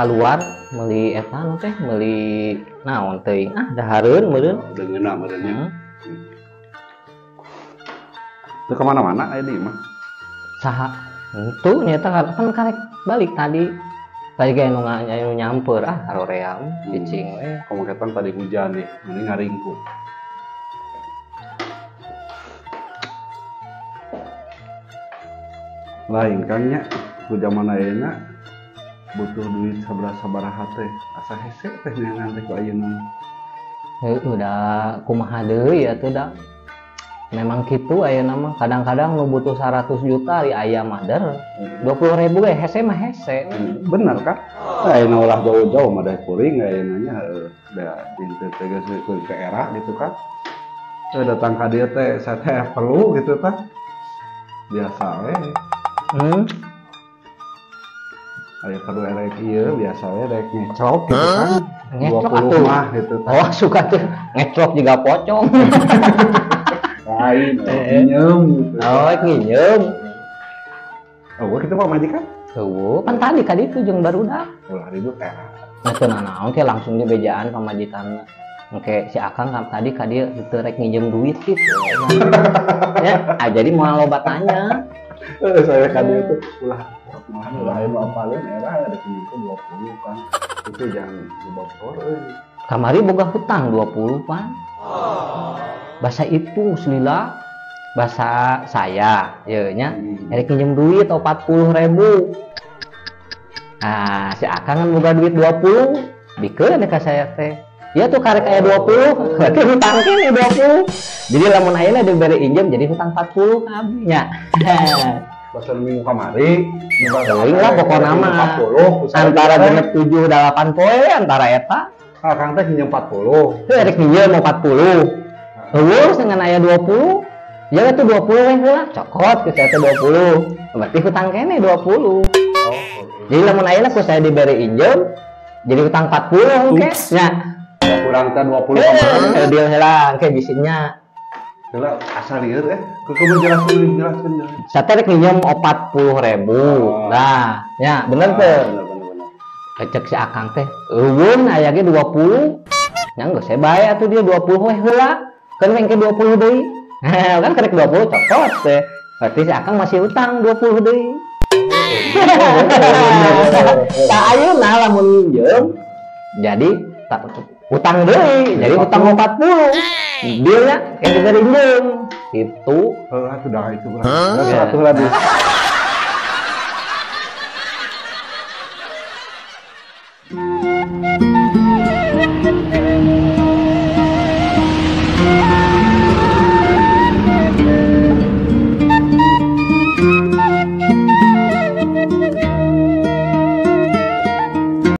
Keluar meuli eta nu teh meuli naon teuing ah dahareun meureun. Udah ngeunah meureun nya. Teu ka mana-mana aya di imah. Saha? Henteu nya eta kan karek balik tadi. Tadi ge nu nyamper ah haroream cicing we. Komo ketan tadi hujan nih, mending ngaringkuk. Lain Kang nya, ku zaman ayeuna butuh duit sabaraha-sabaraha teh, asa hese teh neangan teh ku ayeuna. Heueuh da kumaha deui atuh da. Memang kitu ayeuna mah kadang-kadang nu butuh 100 juta ari aya mah der. 20.000 ge hese mah hese. Bener kan? Ayeuna ulah jauh-jauh mah da kuring ayeuna nya heueuh da dinten teh geus kuring ke era gitu kan. Datang ka dieu teh saya teh perlu gitu tah. Biasa we. Aya perlu erek ieu biasa we rek ngecrok gitu kan. Ngecrok 20 atuh. Mah gitu tah. Oh suka tuh ngecrok juga pocong. Lain, nginjem gitu. Oh, nginjem. Oh, kita mau majikan? Eueuh, kan tadi ka ditu jeung barudak. Ulah ribut teh. Nah, teu nanaon ke langsung dibejaan pamajikanna. Engke si Akang kan tadi ka dieu teu rek nginjem duit gitu. Ya, jadi moal loba tanya. Saya ka dieu tuh ulah malah lain apaleun era ada nginjem 20 kan. Itu jangan dibocor euy. Kamari boga hutang 20 pan. Bahasa itu selila bahasa saya ya nya erek nginjem duit 40.000. Nah, si Akang kan boga duit 20, bikeun ka saya teh. Ya tuh karek aya 20, berarti hutang kene 20. Jadi lamun ayeuna dibere injem jadi hutang 40 ka abdi nya. Bahasa minggu kamari, teuing lah pokona mah. Antara genep 7 8 poe antara eta. Akang teh nginjem 40. Teu erek nginjem 40. Eueuh dengan aya 20, ya itu 20 weh heula, cokot ke saya teh 20. Berarti hutang kene 20. Oh, jadi lamun ayeuna ku saya dibere injem jadi hutang 40 engke nya. Kurang teh 20 kamari. Deal heula engke bisinya. Heula asa lieur eh. Kudu jelaskeun. Saya teh rek nginjem 40.000. Nah, nya bener teh. Bener. Cek si Akang teh, eueun aya ge 20. Nya geus saya bae atuh dia 20 weh heula. Kan engke 20 deui. Kan karek 20 cokot teh. Berarti si Akang masih utang 20 deui. Tah ayeuna lamun nginjem jadi tak utang deui, jadi utang 40. Dealnya kayak diberi injem. Gitu. Heeh, sudah itu lah. Satu lah.